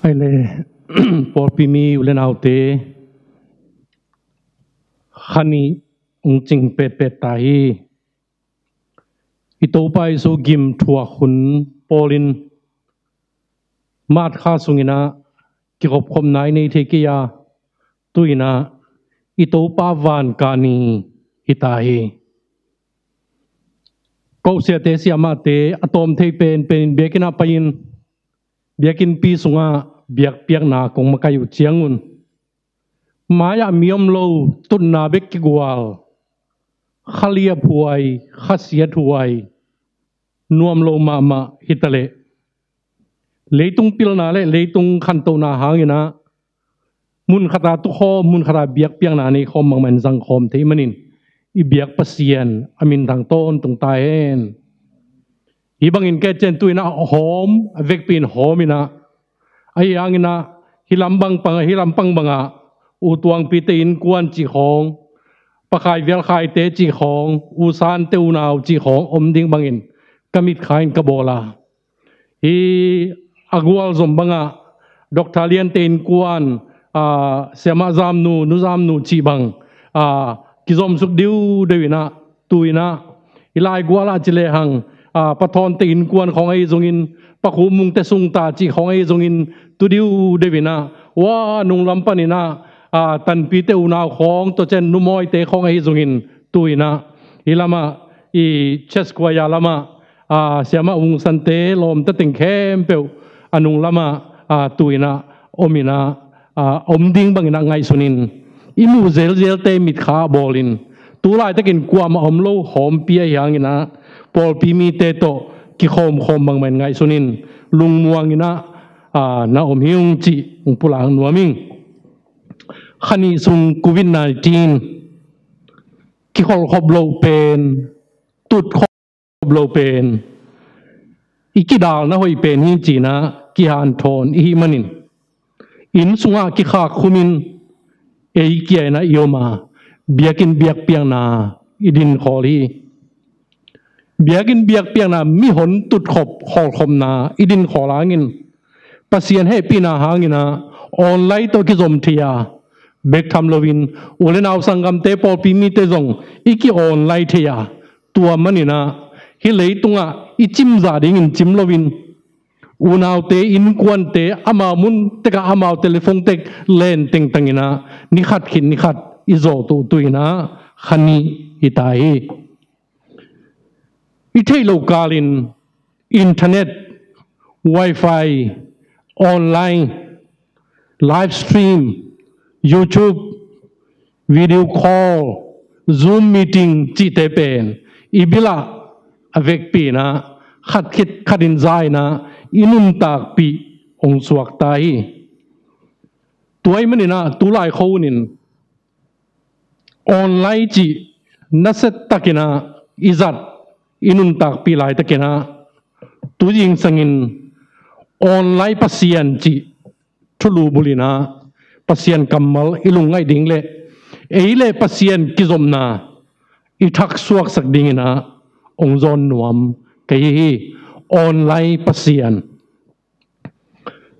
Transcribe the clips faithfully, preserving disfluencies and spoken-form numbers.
Ai le, pawlpi mi u le naute, kha nih hong cing petpet ta hi. I Topa Jesu gim thuak hun pawlin March kha sungin ah kikhopkhopna i nei thei kei a, tu-in ah i Topa vanka ni hi ta hi. Ko siate siamahte a tawm thei penpen in biakinn ah pai-in biakinnpi sungah biakpiakna kong makaih uh ciangun, mai-ah mi om lo, tutna bek kigual, kha liaphuai, kha siathuai, nuam lo mahmah hi ta leh, leitung pilna le leitung khantohna hangin ah mun khat ah tukhawm, mun khat ah biakpiakna nei khawm, bangmah in zang khawm thei manin i biak Pasian a minthang tawntung ta hen. Hih bangin kei cian tu-in ah hawm, a vekpi in hawm in ah, ahi hangin ah hih lam bang pang, hih lam pang bangah U Tuangpite innkuan cih khawng, Pa Khai Vial Khaite cih khawng, U Sante unau cih khawng om ding bangin ka mitkha in ka bawl a, hih a gualzom bangah Doctor Liante innkuan, ah, Siamah Zamnu, Nu Zamnu cih bang, ah, kizomsuk diudeu in ah, tu-in ah i laigual ah ci lehang, ah, Pa Thawnte innkuan khawng ahi zongin, Pa Khum Mungte sungta cih khawng ahi zongin, tu diudeu in ah, ua, nunglam panin ah, ah, Tanpite unau khawng, tua ciang Nu Mawite khawng ahi zongin, tu-in ah hih lamah, i Church Choir lamah, ah, Siamah Vung Sante lawmta teng khempeuh a nunglamah, ah, tu-in ah om in ah, ah, om ding bangin ah ngaihsun in, i muh zelzelte mitkha bawl in, tu laitakin kuamah om lo hawmpi ahi hangin ah pawlpi mite tawh kikhawmkhawm bangmah in ngaihsun in, lungmuang in ah, ah, na om hi ung cih hong pulak nuam ing. Kha nih sung Covid nineteen kikholhkhop loh pen, tutkhop loh pen, i kidalna hoih pen hi ci-in ah kihanthawn i hih manin, inn sungah kikhak khumin ei kia-in ah i om a, biakinn biakpiakna i dinkhawl hi. Biakinn biakpiakna, mihon tutkhop kholhkhopna i dinkhawl hangin Pasian hehpihna hangin ah online tawh kizom thei a, bek tham loin u le nau sanggamte, pawlpi mite zong i ki-online thei a, tua manin ah hih leitungah i cimzah dingin cim loin, unaute, innkuante, amau mun tekah amau telephone tek len tengtangin ah ni khat khit ni khat i zawhtuh tu-in ah kha nih hi ta hi. I theih loh kalin internet, wifi, online, live stream, YouTube, video call, Zoom meeting cihte pen i bilah a vekpi-in ah khat khit khat in za-in ah i nuntakpih hong suak ta hi. Tua ahih manin ah tu laikhak hunin online cih nasia takin ah i zat, i nuntakpih laitakin ah, tu zingsangin online Pasian cih thulu bulhin ah Pasian kammal i lungngaih ding le ei le Pasian kizopna i thaksuaksak dingin ah hong zawn nuam ka hi hi. Online Pasian.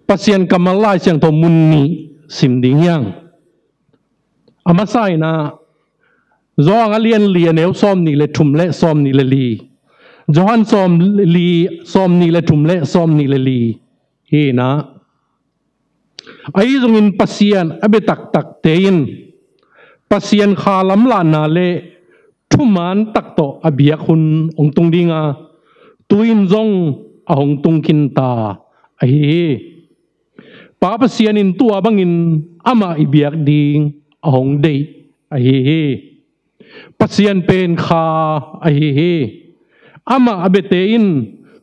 Pasian kammal Lai Siangtho mun nih sim ding hi hang. A masa-in ah Johan a lian li, a neu sawmnih le thum le sawmnih le li, Johan sawm li, sawmnih le thum le sawmnih le li hi-in ah, ahi zongin Pasian a bia taktakte in Pasian kha lamlahna le thuman tak tawh a biak hun hong tung ding a, tu-in zong a hong tung khin ta ahi hi. Pa Pasian in tua bangin amah i biak ding a hong deih ahi hi. Pasian pen kha ahi hi. Amah a biate in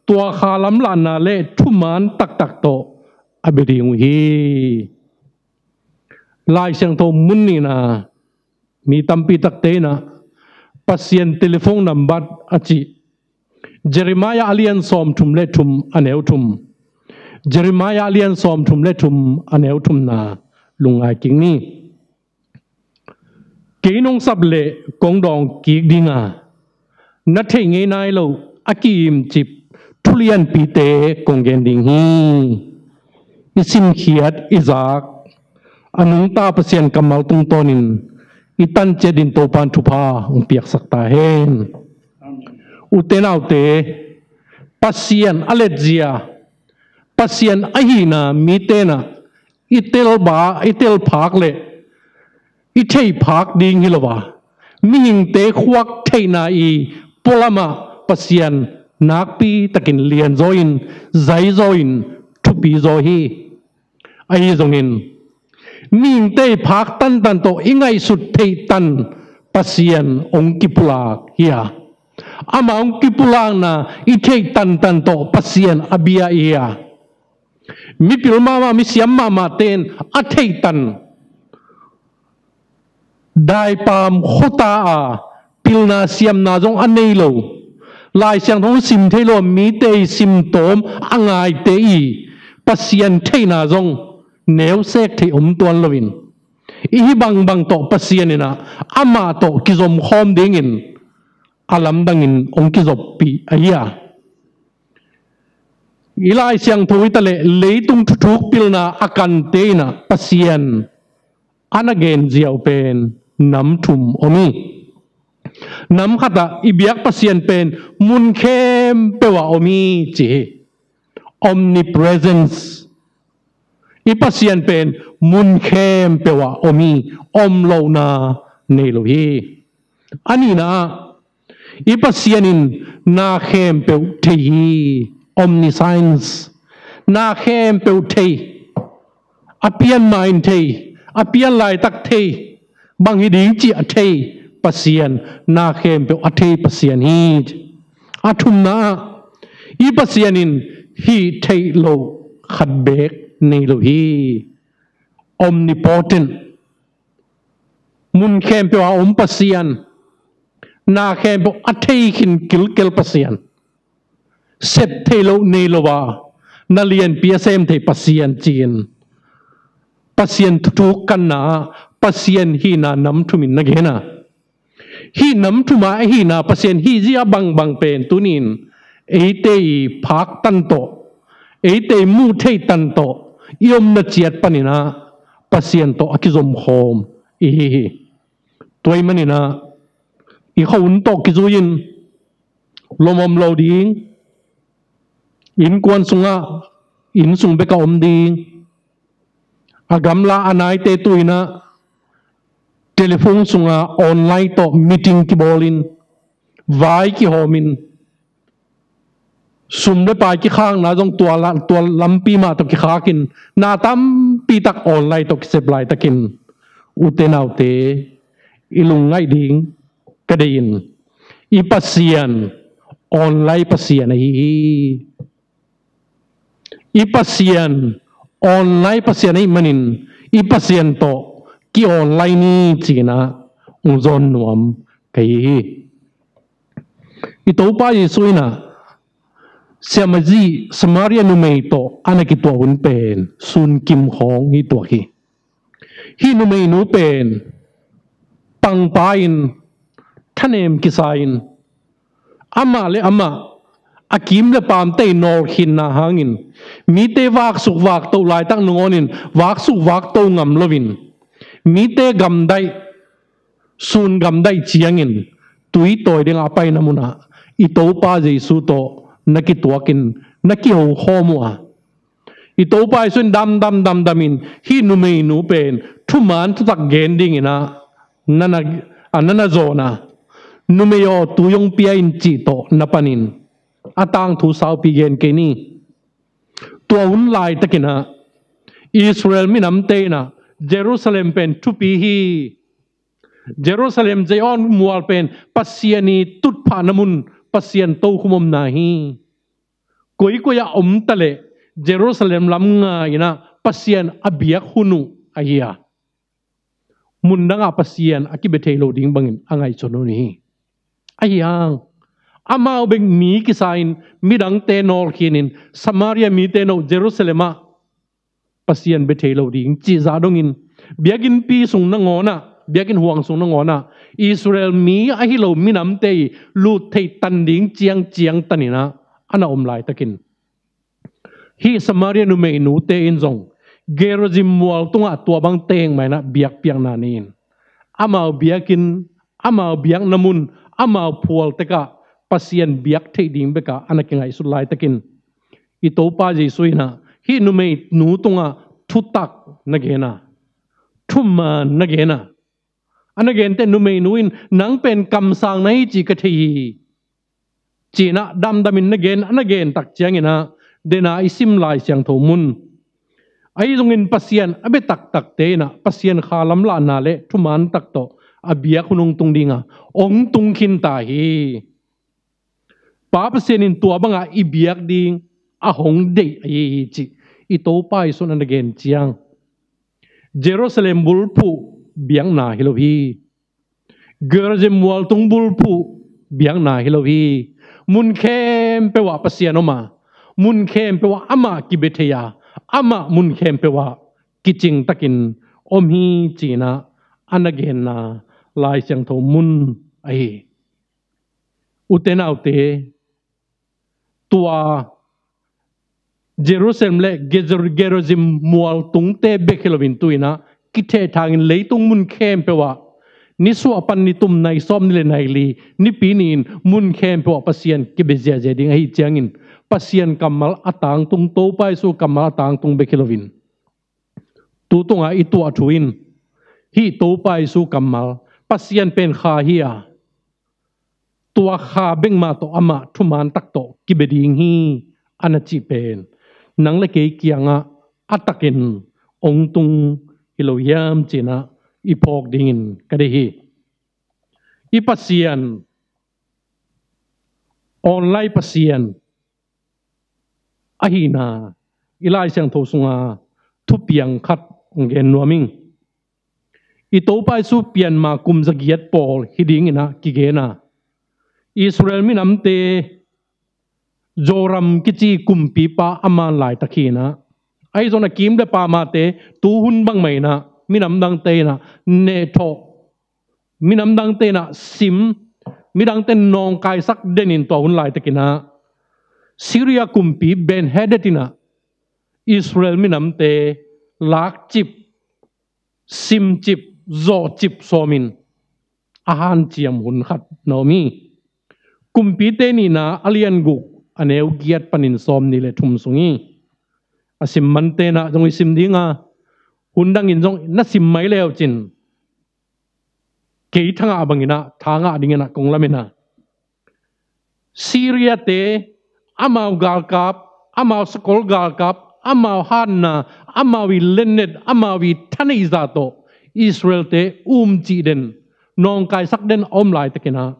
tua kha lamlahna le thuman taktak tawh a bia ding uh hi. Lai Siangtho mun nihna, mi tampi takte in ah Pasian telephone number a cih Jeremiah a lian sawmthum le thum, a neu thum. Jeremiah a lian sawmthum le thum, a neu thumna lungngai kik ni. Kei nong sap leh kong dawng kik ding a, na theih ngei nai lo a ki-imcip thulianpite kong gen ding hi. i simkhiat i zak a nungta Pasian kammal tungtawnin i tan ciat dingin Topa'n thupha hong piaksak ta hen. U te nau te, Pasian a letzia, Pasian ahihna mite in ah i tel ba, i tel phak leh i theih phak ding hi lo a, mihingte khuak theihna i pualam ah Pasian nakpi takin lianzaw in, zaizaw in, thupizaw hi. Ahi zongin mihingte i phak tantan tawh i ngaihsut theih tan Pasian hong kipulak hi a, amah hong kipulakna i theih tantan tawh Pasian a bia i hi a, mipil mahmah, misiam mahmahte in a theih tan, daipam khuata a, pilna siamna zong a nei lo, Lai Siangtho sim thei lo a, mite i simtawm a ngaite i Pasian theihna zong neusek thei om tuan loin, i hih bangbang tawh Pasian in ah amah tawh kizomkhawm dingin a lamdangin hong kizoppih ahi a. I Lai Siangtho hi ta leh leitung thuthuk pilna a kante in ah Pasian a na gen ziau pen nam thum om hi. Nam khatah i biak Pasian pen mun khempeuh ah om hi ci hi. Omnipresence. I Pasian pen mun khempeuh ah om hi, om lohna nei lo hi. A nihna ah, i Pasian in na khempeuh thei hi, omniscience. Na khempeuh thei, a pian ma-in thei, a pian laitak thei, bang hi ding cih a thei Pasian, na khempeuh a thei Pasian hi. A thumna ah, i Pasian in hih theih loh khat beek nei lo hi. Omnipotent. Mun khempeuh a om Pasian, na khempeuh a thei khin kilkel Pasian, sep theih loh nei lo a, na lianpi a sem thei Pasian ci-in Pasian thuthuk kanna ah Pasian hihna nam thumin na gen a. Hih nam thum a hihna Pasian hih zia bangbang pen tuni-in eite i phak tan tawh, eite i muh theih tan tawh, i omna ciat panin ah Pasian tawh a kizomkhawm i hi hi. Tua ahih manin ah i khuahun tawh kizui-in lom om lo ding, innkuan sungah, inn sung bek a om ding, a gamla a naite tu-in ah telephone sungah online tawh meeting kibawlin, vai kihawmin, sum le pai kikhakna zong tua la-, tua lampi mah tawh kikhakin, na tampi tak online tawh kisep laitakin, ute naute, i lungngaih ding ka deih in, i Pasian online Pasian ahi hi. I Pasian online Pasian ahih manin, i Pasian tawh ki-online ni ci-in ah hong zawn nuam ka hi hi. I Topa Jesuh in ah siamahzih Samaria numei tawh a na kituah hun pen sunkim khawng hi tuak hi. Hih numeinu pen pangpa-in, thanem kisa-in, amah le amah a kim le paamte i nawlkhinna hangin, mite vaksuk vakto laitak nangawnin vaksuk vakto ngam loin, mite gamdaih, sun gamdaih ciangin tui tawi dingah a paina munah i Topa Jesuh tawh na kituakin na kihokhawm uh a, i Topa Jesuh in damdam damdamin hih numeinu pen thuman thutak gen dingin ah na na, a na na zawn a, numei aw, tui hong pia in cih tawh na panin a tangthu saupi gen kei ni. Tua hun laitakin ah Israel minamte in ah Jerusalem pen thupi hi, Jerusalem Zion mual pen Pasian i tutphahna mun, Pasian tokhom omna hi. Koikoi ah om ta leh Jerusalem lam ngai-in ah Pasian a biak hun uh ahi a, mundangah Pasian a kibia thei lo ding bangin a ngaihsun uh hi. Ahi hang amau bek mi kisa-in midangte nawlkhinin, Samaria mite in oh Jerusalem ah Pasian bia thei lo ding cih zah dongin, biakinnpi sung nangawnah, biakinn huang sung nangawnah Israel mi ahi lo minamte i lut theih tan ding ciangciang tanin ah a na om laitakin, Hih Samaria numeinu te in zong Gerizim mual tungah tua bang teng mah in ah biakpiakna nei in, amau biakinn, amau biakna mun, amau phual tekah Pasian biak theih ding bekah a na kingaihsut laitakin i Topa Jesu in ah hih numeinu tungah thutak na gen a, thuman na gen a, a na gen teh numeinu in nang pen kamsang na hi ci ka thei hi, ci-in ah damdamin na gen, a na gen tak ciangin ah dena i sim Lai Siangtho mun, ahi zongin Pasian a bia taktakte in ah Pasian kha lamlahna le thuman tak tawh a biak hun hong tung ding a, hong tung khin ta hi. Pa Pasian in tua bangah i biak ding a hong deih ahi hi cih i Topa Jesu in a na gen ciang, Jerusalem bulphuh biakna hi lo hi. Gerizim mualtung bulphuh biakna hi lo hi. Mun khempeuh ah Pasian om a, mun khempeuh ah amah kibia thei a, amah mun khempeuh ah kicing takin om hi, ci-in ah a na genna Lai Siangtho mun ahi hi. Ute naute, tua Jerusalem le Gezer-, Gerizim mualtungte bek hi loin tu-in ah kithehthangin leitung mun khempeuh ah nisuah pan nitum nai sawm ni le nai li, Nipi ni-in mun khempeuh ah Pasian kibia ziahziah ding ahi ciangin, Pasian kammal a tangtung, Topa Jesu kammal a tangtung bek hi loin, tu tungah i tuah thu in hih Topa Jesu kammal, Pasian pen kha hi a, tua kha bek mah tawh amah thuman tak tawh kibia ding hi a na cih pen nang le kei kiangah a takin hong tung hi lo hiam, ci-in ah i phawk dingin ka deih hi. I Pasian, online Pasian ahihna i Lai Siangtho sunga thupiang khat hong gen nuam ing. I Topa Jesu pian ma kum zagiat pawl hi dingin ah kigen a, Israel minamte Joram kici kumpipa a man laitak hi-in ah, ahi zongin a kim le pamate tuhun bangmah in ah minam dangte in ah nehthawh, minam dangte in ah sim, midangte nawngkaisak den in tua hun laitakin ah Syria kumpi Ben-Hadad in ah Israel minamte lakcip, simcip, zawhcip sawmin a hanciam hun khat na om hi. Kumpite nihna a lian guk a neu giat panin sawm nih le thum sung hi. A sim mante in ah zong i sim ding a, hun dangin zong na sim mai le uh cin, kei thangah bangin ah thangah dingin ah kong lamen a, Syriate, amau galkap, amau sakol galkap, amau hatna, amau i lennet, amau i thaneihza tawh Israelte umcih den, nawngkaisak den a om laitakin ah,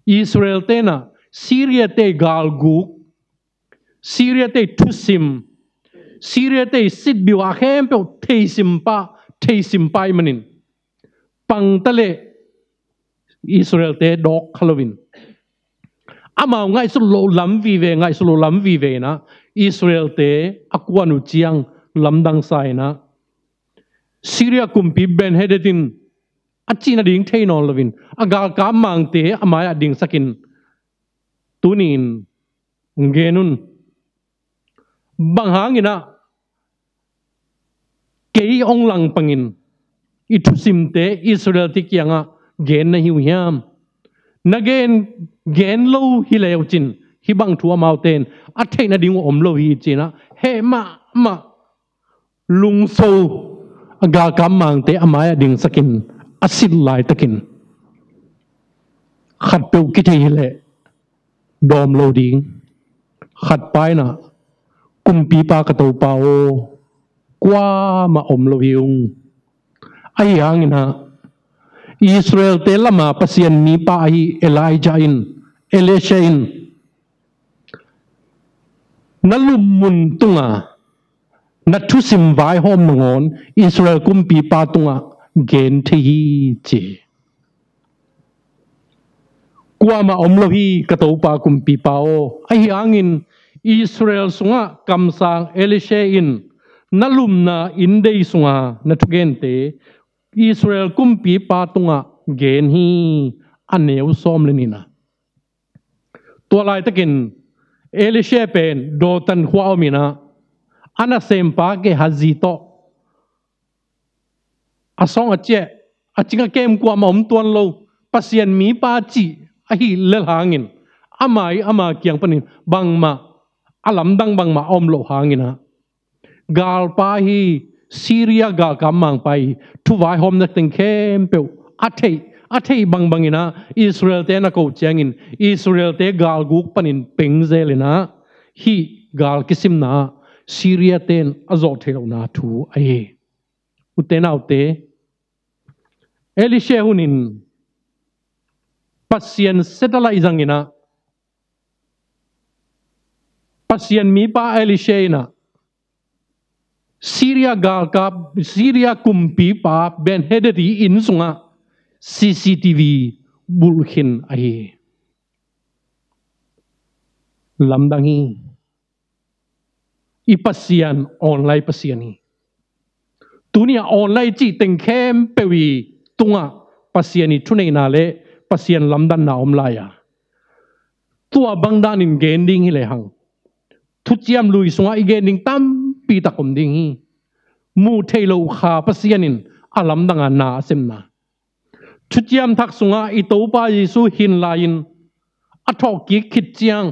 Israelte in ah Syriate galguk, Syriate thusim, Syriate sitbia khempeuh theisim pah, theisim pah ahih manin, pangta le Israelte dawk kha loin, amau ngaihsut loh lam vive, ngaihsut loh lam vive in ah Israelte a kuan uh ciang lamdang sa in ah, Syria kumpi Ben-Hadad in a cihna ding thei nawn loin a galkap mangte a mai-ah dingsakin, tuni-in hong gen un. Bang hangin ah kei hong langpangin i thusimte Israelte kiangah gen na hi uh hiam? Na gen, gen lo hi le uh cin, hih bang thu amaute in a theih nading uh om lo hi, ci-in ah heh mahmah, lungso, a galkap mangte a mai-ah dingsakin a sit laitakin, khatpeuh kithei hi leh dawm lo ding. Khatpa in ah, kumpipa ka Topa aw, kuamah om lo hi ung. Ahi hangin ah Israelte lama Pasian mipa ahi Elijah in, Elisha in, na lupmun tunga na thusim vaihawm nangawn Israel kumpipa tungah gen thei hi, ci hi. Kuamah om lo hi, ka Topa kumpipa aw. Ahi hangin Israel sungah kamsang Elisha in na lupna inndei sunga na thugente Israel kumpipa tungah gen hi, a neu sawm le nihna. Tua laitakin Elisha pen Dothan khua om inah, a nasempa Gehazi tawh a sawng a ciah, a cing a kem kuamah om tuan lo, Pasian mipa cih ahi lel hangin, ama ih ama kiang panin bangmah, a lamdang bangmah a om loh hanginah, galpa hi, Syria galkap mangpa hi, thuvaihawmna teng khempeuh a theih, a theih bangbanginah Israel-te na ko ciangin, Israel-te galguk panin pengzelinah, hih gal kisimna ah Syria-te in a zawh theih lohna thu ahi hi. Ute naute, Elisha hunin Pasian satellite zanginah, Pasian mipa Elisha inah Syria galkap, Syria kumpipa Ben-Hadad ih inn sungah C C T V bulh khin ahi hi. Lamdang hi. I Pasian online Pasian hi. Tuni-ah online cih teng khempeuh ih tungah Pasian ih thuneihna le Pasian lamdanna om lai a, tua bangdanin gen ding hi lehang, thuciam lui sungah i gen ding tampi tak om ding hi. Muh theih loh kha Pasian in a lamdang a na a semna, thuciam thak sungah i Topa Jesu hin lai-in a thawhkik khit ciang,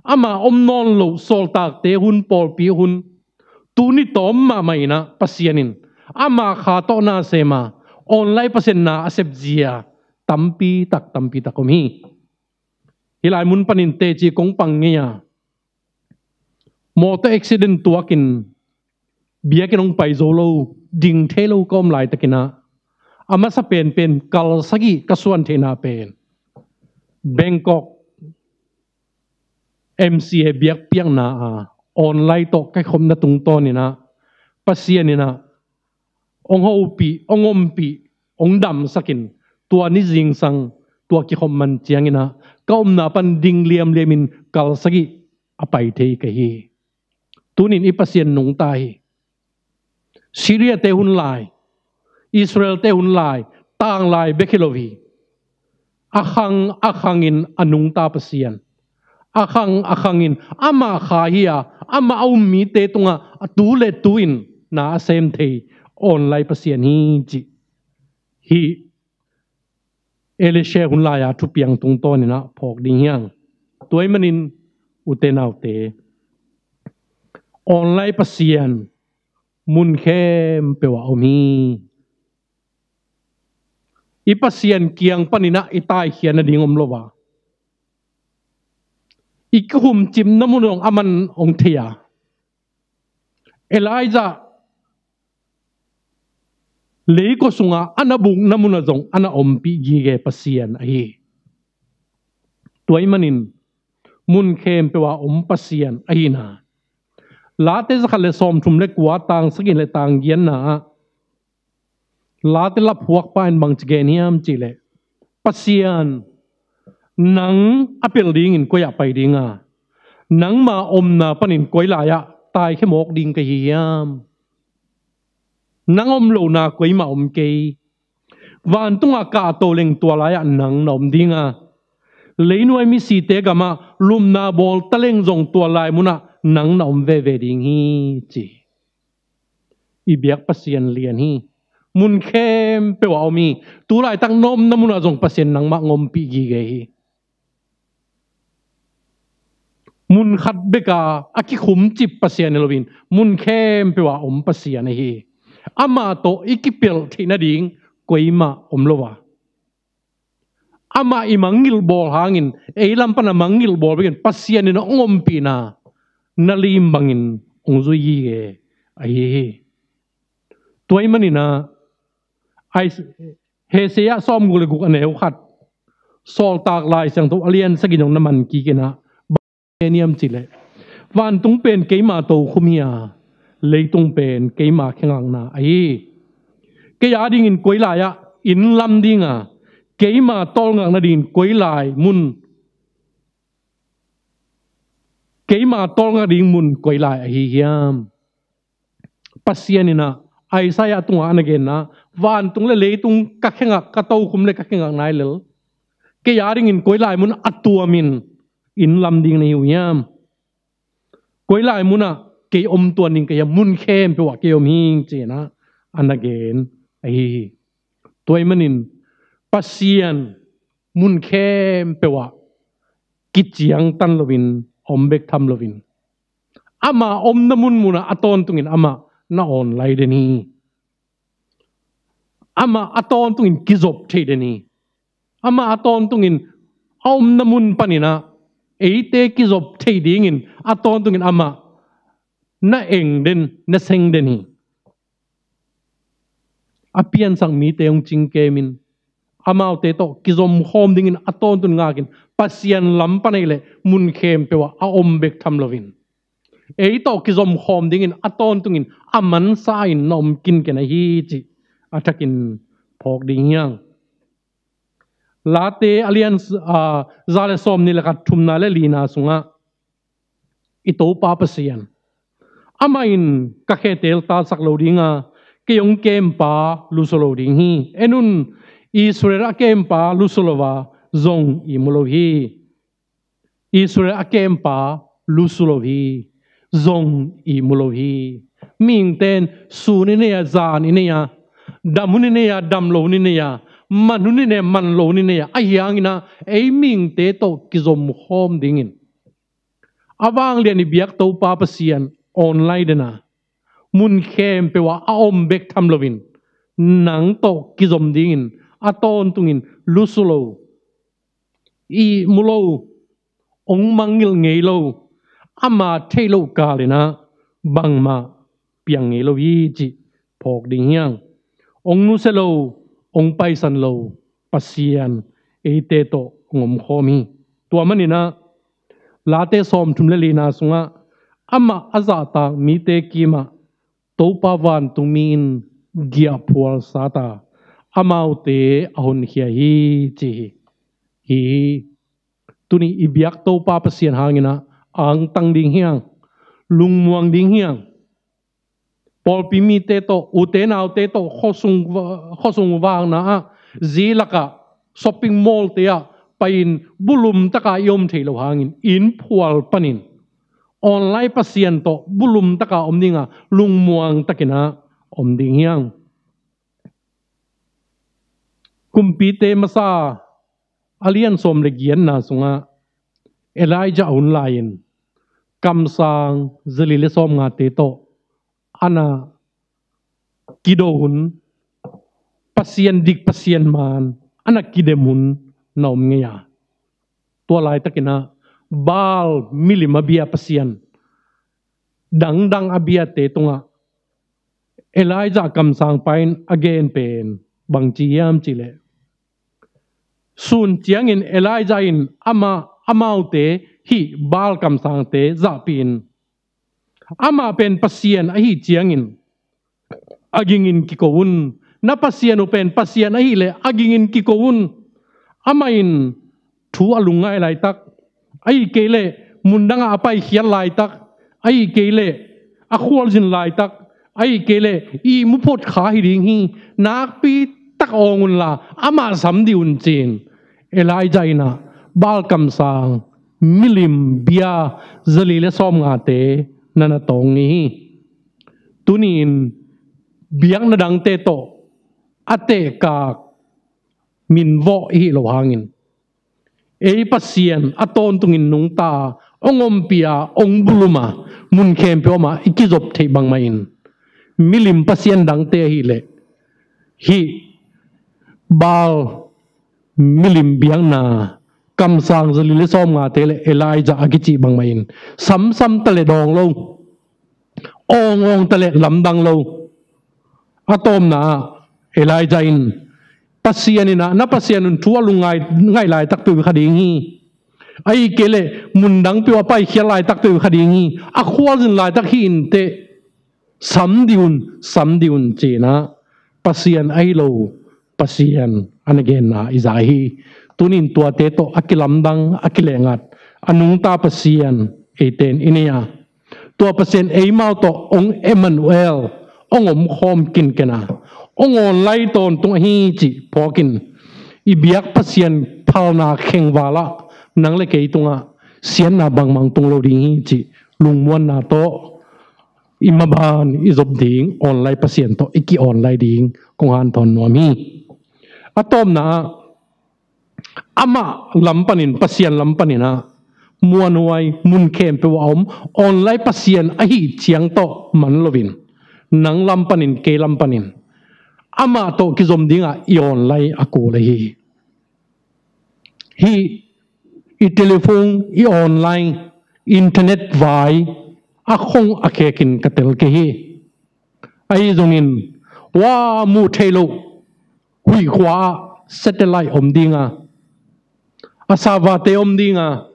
ama om nawn loh sawltakte hun, pawlpi hun, tuni tawm mahmah inah Pasian in ama kha tawh na sem a, online Pasian na a sepzia tampi tak, tampi tak om hi. Hih lai mun panin teci kong pang ngei a, mawtaw accident tuakin biakinn hong pai zo lo, ding thei lo ka om laitakinah, a masa penpen kal sagih ka suan theihna pen Bangkok M C A biakpiakna a online tawh ka kikhopna tungtawninah, Pasian inah hong hopih, hong ompih, hong damsakin, tua ni zingsang, tua kikhop man cianginah ka omna pan ding liamliamin kal sagih a pai thei ka hi. Tunin i Pasian nungta hi. Syria-te hun lai, Israel-te hun lai, tanglai bek hi lo hi. A khang a khangin a nungta Pasian, a khang a khangin amah kha hi a, amah a um mite tungah a tu le tu-in na a sem thei online Pasian hi cih hih Elisha hun lai-a thupiang tungtawninah phawk ding hi hang. Tua ahih manin ute naute, online Pasian mun khempeuh ah om hi. I Pasian kiang paninah i taikhia nading om lo a, i kihumcipna mun zong aman hong thei a, Elijah leikua sungah a na bukna munah zong a na ompih gige Pasian ahi. Tua ahih manin mun khempeuh ah om Pasian ahihna Late zakhat le sawmthum le kua, tang sagih le tang giatna ah Late laphuakpa in bangci gen hiam cihleh, Pasian, nang a pelh dingin koi-ah pai ding a, nangma omna panin koi lai-ah taikhia mawk ding ka hi hiam? Nang om lohna koimah om kei. Vantungah kahto leng tua lai-ah nang na om ding a, leinuai misite gamah lupna bawl taleng zong tua lai munah nang na om veve ding hi, ci. I biak Pasian lian hi. Mun khempeuh ah om hi. Tu laitak na omna munah zong Pasian nangmah hong ompih gige hi. Mun khat bek a a kikhumcip Pasian hi loin, mun khempeuh ah om Pasian ahi hi. Amah tawh i kipelh theih nading koimah om lo a, amah i mangngilh bawl hangin, ei lam pana mangngilh bawl bekin Pasian in hong ompihna na lim bangin hong zui gige ahi hi. Tua ahih manin ah, Isaiah sawmguk le guk a neu khat, Sawltak Lai Siangtho a lian sagih zong na man kik in ah, bang gen hiam cihleh, vantung pen keima tokhum hi a, leitung pen keima khe ngakna ahi hi. Kei a dingin koi lai-ah inn lam ding a, keima tawlngak nadingin koi lai mun, keima tawlngak ding mun koi lai ahi hiam? Pasian in ah Isaiah tungah a na genna, vantung le leitung ka khe ngak, ka tokhum le ka khe ngak nai lel, kei a dingin koi lai mun a tuamin inn lam ding na hi uh hiam? Koi lai munah kei om tuan ding ka hiam, mun khempeuh ah kei om hing ci-in ah a na gen ahi hi. Tua ahih manin Pasian mun khempeuh ah kiciangtan loin, om bek tham loin, ama omna munmunah a tawntungin amah na awn lai den hi. Amah a tawntungin kizop thei den hi. Amah a tawntungin a omna mun panin ah eite kizop thei dingin a tawntungin amah na eng den, na seng den hi. A piansak mite hong cingkemin amaute tawh kizomkhawm dingin a tawntung ngakin Pasian lam pan ahih leh mun khempeuh ah a om bek tham loin, ei tawh kizomkhawm dingin a tawntungin a mansa-in na om kinken ahi cih a thakin phawk ding hi hang. Late a lian, aa, za le sawmnih le khat, thumna le lina sungah i Topa Pasian, amah in ka khe teltalsak lo ding a, kei hong kempa lusu lo ding hi. En un, Israel a kempa lusu lo a, zong ihmu lo hi. Israel a kempa lusu lo hi, zong ihmu lo hi. Mihingte in sun i nei a, zan i nei a, dam hun i nei a, dam lo hun i nei a, man hun i nei a, man lo hun i nei a, ahi hangin ah ei mihingte tawh kizomkhawm dingin a vanglian i biak Topa Pasian awn lai den a, mun khempeuh ah a om bek tham loin, nang tawh kizom dingin a tawntungin lusu lo, ihmu lo, hong mangngilh ngei lo, ama theih loh kalin ah bangmah piang ngei lo hi cih phawk ding hi hang. Hong nusia lo, hong paisan lo Pasian eite tawh hong omkhawm hi. Tua manin ah Late sawmthum le lina sungah, amah a zahtak mite kimah Topa vantungmi in giahphual sat a, amaute a honkhia hi, ci hi. Hi hi. Tuni i biak Topa Pasian hangin ah angtang ding hi hang, lungmuang ding hi hang. Pawlpi mite tawh, ute naute tawh, khuasung, khuasung vakna ah, zi lakah, shopping mall-te ah pai-in bulum taka i om thei lo hangin, inn phual panin awn lai Pasian tawh bulum taka om ding a, lungmuang takin ah om ding hi hang. Kumpite masa a lian sawm le giatna sungah Elijah hun lai-in kamsang zali le sawmngate tawh a na kido hun, Pasian dik, Pasian maan a na kidem hun na om ngei a. Tua laitakin ah Baal milim a bia pasian dangdang a biate tungah Elijah kamsangpa in a gen pen bangci hiam cih leh, sun ciangin Elijah in ama, amaute hih Baal kamsangte zahpih in, amah pen Pasian ahih ciangin a gingin kiko un. Na Pasian uh pen Pasian ahih leh a gingin kiko un. Amah in thu a lungngai laitak, ahih kei leh mundangah a paikhiat laitak, ahih kei leh a khualzin laitak, ahih kei leh ihmu phot kha hi ding hi. Nakpi tak awng unla amah sam dih un, ci-in Elijah in ah Baal kamsang milim bia zali le sawmngate na na tawng ngei hi. Tuni-in biakna dangte tawh a tehkak minvawh i hih loh hangin, ei Pasian a tawntungin nungta a, hong ompih a, hong bulum a, mun khempeuh om a i kizop theih bangmah in, milim pasian dangte ahih leh hih Baal milim biakna kamsang zali le sawmngate le Elijah a kicih bangmah in samsam ta le dawng lo, awngawng ta le lamdang lo. A tawpna ah Elijah in, Pasian in ah, na Pasian un thu a lungngai, ngai laitak peuh kha ding hi. Ahih kei leh mundang peuh a paikhiat laitak peuh kha ding hi. A khualzin laitak hi inteh. Sam dih un, sam dih un, ci-in ah Pasian ahi lo pasian a na genna i za hi. Tuni-in tuate tawh a kilamdang, a kilehngat, a nungta Pasian eite in i nei a, tua Pasian eimau tawh hong Emmanuel, hong omkhawm kinken a, hong awn lai tawntung ahi cih phawkin, i biak Pasian phalna khengval ah nang le kei tungah siatna bangmah tung lo ding hi cih lungmuanna tawh i maban i zop ding online Pasian tawh i ki-online ding kong hanthawn nuam hi. A tawpna ah, amah lam panin, Pasian lam panin ah, muanhuai mun khempeuh a om online Pasian ahih ciang tawh man loin, nang lam panin, kei lam panin amah tawh kizom dingah i online a kul ahi hi. Hih i telephone, i online, internet vai a khong a khekin ka tel kei hi. Ahi zongin, wa, muh theih loh huih khua ah satellite om dinga, a savate om dinga,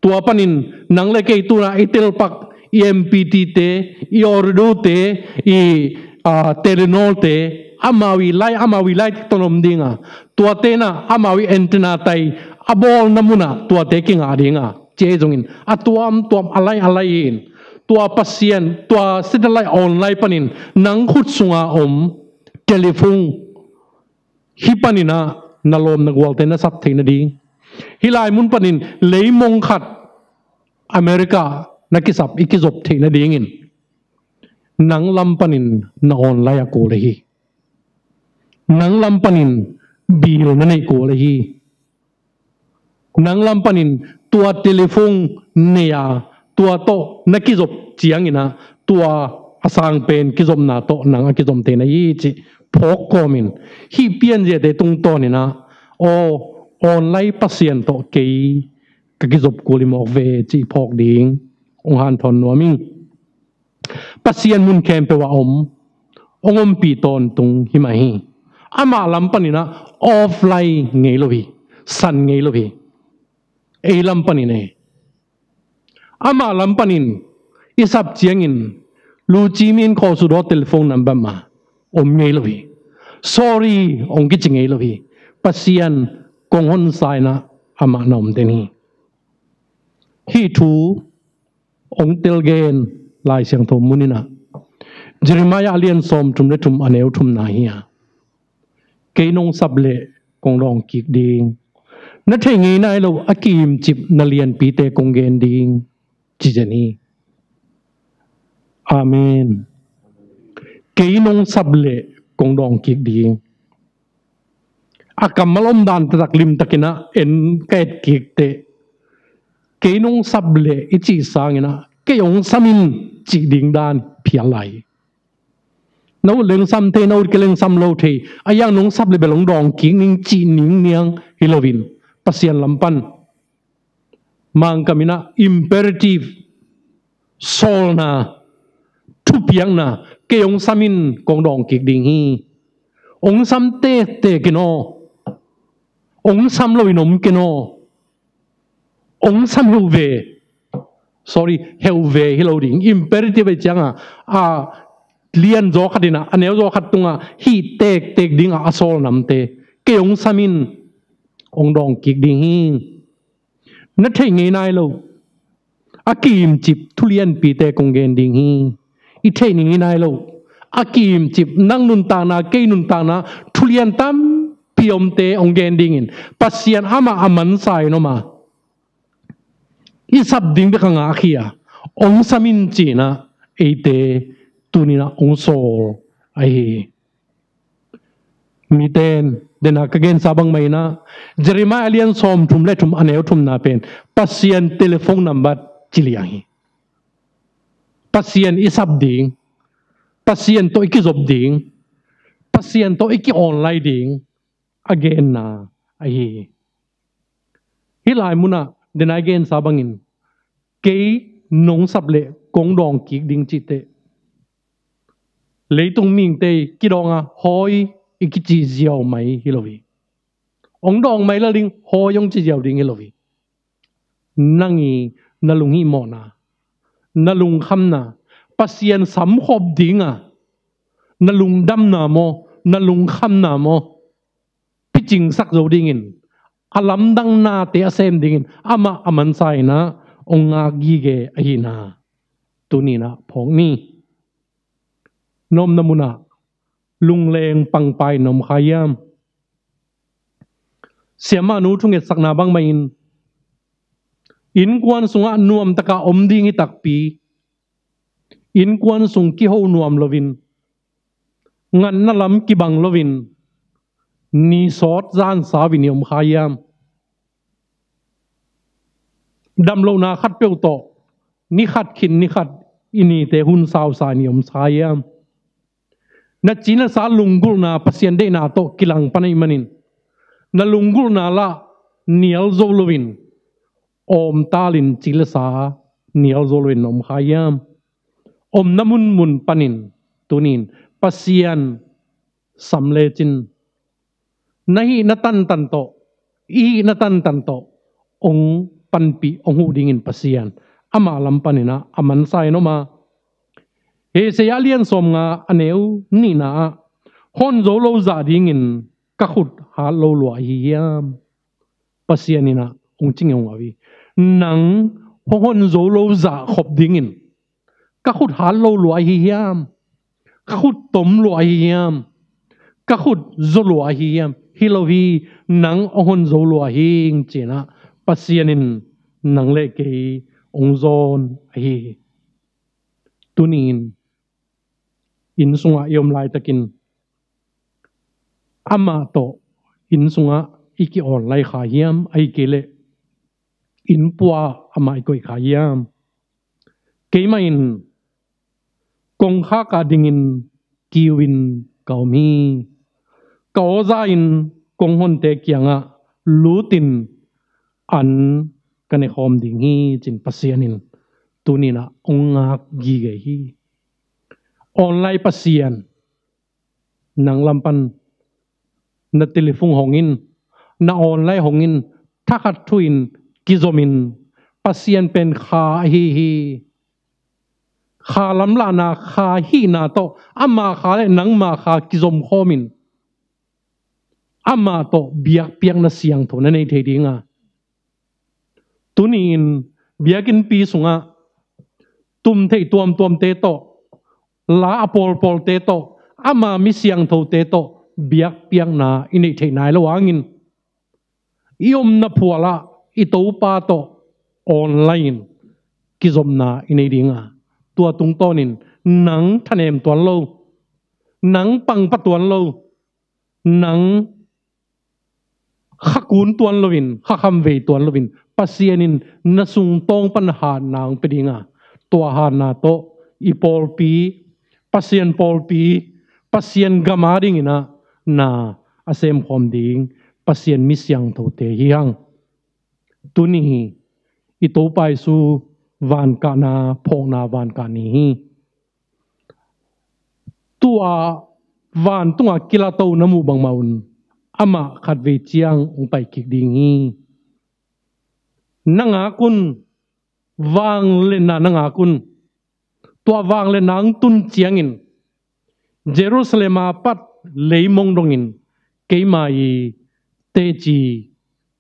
tua panin nang le kei tuna i telpak, i M P T te, i Ooredoo te, i, ah, Telenor te, amau i lai, amau i lai ton om dinga, tuate na amau i antenna tai a bawlna munah tuate kingah dinga, ci ahi zongin a tuamtuam, a lai a lai in, tua Pasian, tua satellite online panin nang khut sunga om telephone, hih panin ah na lawm na gualte na sap theih nading, hih lai mun panin leimong khat America na kisap i kizop theih nadingin, nang lam panin na online a kul ahi. Nang lam panin bill na neih kul ahi. Nang lam panin tua telephone nei a, tua tawh na kizop ciangin ah, tua a sang pen kizopna tawh nang a kizom thei na hi cih phawk kawmin, hih pianziate tungtawnin ah, aw, online Pasian tawh kei ka kizop kul hi mawk ve cih phawk ding hong hanthawn nuam ing. Pasian mun khempeuh a om, hong ompih tawntung hi mah hi. Amah lam panin ah offline ngei lo hi, san ngei lo hi. Ei lam panin e, amah lam panin i sap ciangin, Lu Ci Min Khaw Su Daw telephone number mah om ngei lo hi. Sorry hong kici ngei lo hi. Pasian kong honsa in ah amah na om den hi. Hih thu hong telgen Lai Siangtho mun in ah, Jeremiah a lian sawmthum le thum, a neu thumna hi a, kei nong sap leh kong dawng kik ding, na theih ngei nai lo a kiimcip na lianpite kong gen ding, ci zen hi. Amen. Kei nong sap leh kong dawng kik ding. A kammal omdan taktak limtakin ah en ka et kik teh, kei nong sap leh i cih sangin ah kei hong sam in cih ding dan phial lai. Na ut leng sam thei, na ut kei leng sam lo thei. A yang nong sap leh bel hong dawng kik ning cih ning niang hi loin, Pasian lam pan Mangkam in ah imperative, sawlna, thupiakna, kei hong sam in kong dawng kik ding hi. Hong sam tektek in aw, hong sam loin om ken aw, hong sam heuh ve. Sorry, heuh ve hi lo ding. Imperative ahih ciangin a lian zaw khat in ah, a neu zaw khat tungah hih tektek dingah a sawl namte, kei hong sam in, hong dawng kik ding hi. Na theih ngei nai lo a kiimcip thulianpite kong gen ding hi. I theih ngei nai lo a kiimcip, nang nuntakna, kei nuntakna, thulian tampi omte hong gen dingin, Pasian amah a mansa in om a, i sap ding bek a ngah khia, hong sam in ci-in ah eite tuni-in ah hong sawl ahi hi. Miten, dena ka gensa bangmah in ah, Jeremiah a lian sawmthum le thum, a neu thumna pen Pasian telephone number ci liang hi. Pasian i sap ding, Pasian tawh i kizop ding, Pasian tawh i ki-online ding a genna ahi hi. Hih lai munah dena i gensa bangin, kei nong sap leh kong dawng kik ding cih teh, leitung mihingte i kidawng a, hawi i kici ziau mai hi lo hi. Hong dawng mai lel ding, hawi hong ci ziau ding hi lo hi. Nang i na lunghihmawhna, na lungkhamna, Pasian samkhop ding a na lungdamna maw, na lungkhamna maw, picingsak zo dingin, a lamdang nate a sem dingin amah a mansa in ah hong ngak gige ahihna tuni-in ah phawk ni. Na omna munah lungleng pangpai na om kha hiam? Siamahnu thungetsakna bangmah in, Innkuan sungah nuamtaka om ding i takpi, innkuan sung kiho nuam loin, ngatna lam kibang loin, ni sawt zan sau in i om kha hiam? Damlohna khatpeuh tawh ni khat khit ni khat i nite hun sausa in i om kha hiam? Na ci na sa lunggulhna Pasian deihna tawh kilang pan ahih manin, na lunggulhna lah nial zo loin, awmtalin ci le sa nial zo loin na om kha hiam? Omna munmun panin tuni-in Pasian sam lecin, na hihna tantan tawh, i hihna tantan tawh hong panpih, hong huh dingin Pasian amah lam panin ah a mansa in om a. Isaiah a lian sawmnga, a neu nihna ah, hon zo lo zah dingin ka khut hat lo lua ahi hiam? Pasian in ah hong ci ngeungau hi. Nang hong hon zo lo zah khop dingin ka khut hat lo lua ahi hiam? Ka khut tom lua ahi hiam? Ka khut zo lua ahi hiam? Hi lo hi, nang hong hon zo lua hi ing, ci-in ah Pasian in nang le kei hong zawn ahi hi. Tuni-in inn sungah i om laitakin amah tawh inn sungah i ki-online kha hiam, ahih kei leh inn pua amah i koih kha hiam? Keimah in kongkhak ah dingin kiu in ka om hi. Ka aw za in kong honte kiangah lutin an ka nekhawm ding hi, ci-in Pasian in tuni-in ah hong ngak gige hi. Online Pasian, nang lam pan na telephone hong in, na online hong in, thakhat thu-in kizomin, Pasian pen kha ahi hi. Kha lamlahna, kha hihna tawh ama kha le nangma kha kizom khawmin, amah tawh biakpiakna siangtho na nei thei ding a. Tuni-in biakinnpi sungah tum theih tuamtuamte tawh, la a pawlpawlte tawh, ama mi siangthote tawh biakpiakna i neih theih nai lo hangin, i omna phualah i Topa tawh online in kizopna i nei ding a. Tua tungtawnin nang thanem tuan lo, nang pangpa tuan lo, nang kha kun tuan loin, kha khamvei tuan loin, Pasian in na sungtawng pan hatna hong pia ding a, tua hatna tawh i pawlpi, Pasian pawlpi, Pasian gam adingin ah na a semkhawm ding Pasian mi siangthote hi hang. Tuni hi, i Topa Jesu vankahna, phawkna vankah ni hi. Tua vantungah kilato na muh bangmah un, amah khatvei ciang hong pai kik ding hi. Na ngak un, vangliatna na ngak un. Tua vangliatna hong tun ciangin Jerusalem a pat leimong dongin keima i teci,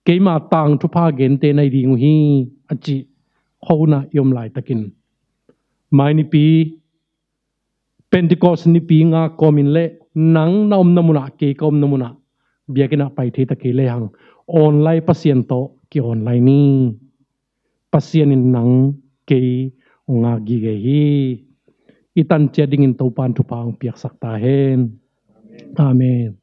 keima tang thupha gente na hi ding uh hi, a cih khua-ah i om laitakin, mai nipi Pentecost nipi ngak kawmin le nang na omna munah, kei ka omna munah, biakinn ah pai thei ta kei lehang, online Pasian tawh ki-online ni. Pasian in nang kei hong ngak gige hi. I tan ciat dingin Topa'n thupha hong piaksak ta hen. Amen.